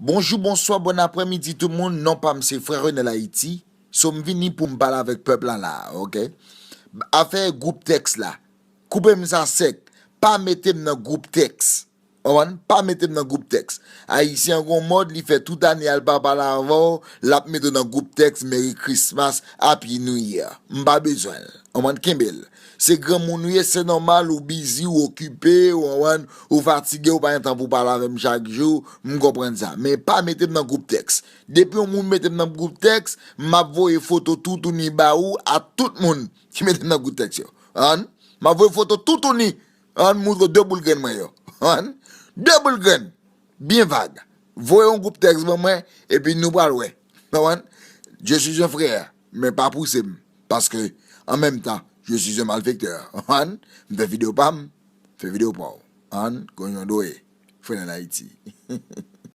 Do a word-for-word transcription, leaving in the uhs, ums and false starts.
Bonjou, bonswa, bòn aprèmidi tout moun. Non pa m se Frè Renel Ayiti. So m vini pou m pale avèk pèp la la, oke? Afè gwoup tèks la. Koupe m sa sèk. Pa mete m nan gwoup tèks. Konprann? Pa mete m nan gwoup tèks. Ayisyen an gon mòd, li fè tout ane a l pa pale avè w, l ap mete w nan gwoup tèks Merry Christmas, Happy New Year. M pa bezwen l. Konprann? Kenbe l. Se granmoun ou ye, se nòmal, ou bizi, ou okipe, ou konprann, ou fatige, ou pa gen tan pou pale avè m chak jou, m konprann sa. Men pa mete m nan gwoup tèks. Depi yon moun mete m nan gwoup tèks, m ap voye foto toutouni ba ou a tout moun ki mete m nan gwoup tèks yo. Konprann? M ap voye foto toutouni. Konprann? Moutre de boul grenn mwen yo. Konprann? De boul grenn. Byen vag. Voye yon gwoup tèks ban mwen, epi nou pral wè. Konprann? Je suis un frère, men pa pouse m. Paske, an menm tan, je suis un malfaiteur. Konprann? M fè videyo pa m, fè videyo pa w. Konprann? Konn yon dwe. Frè nan Ayiti.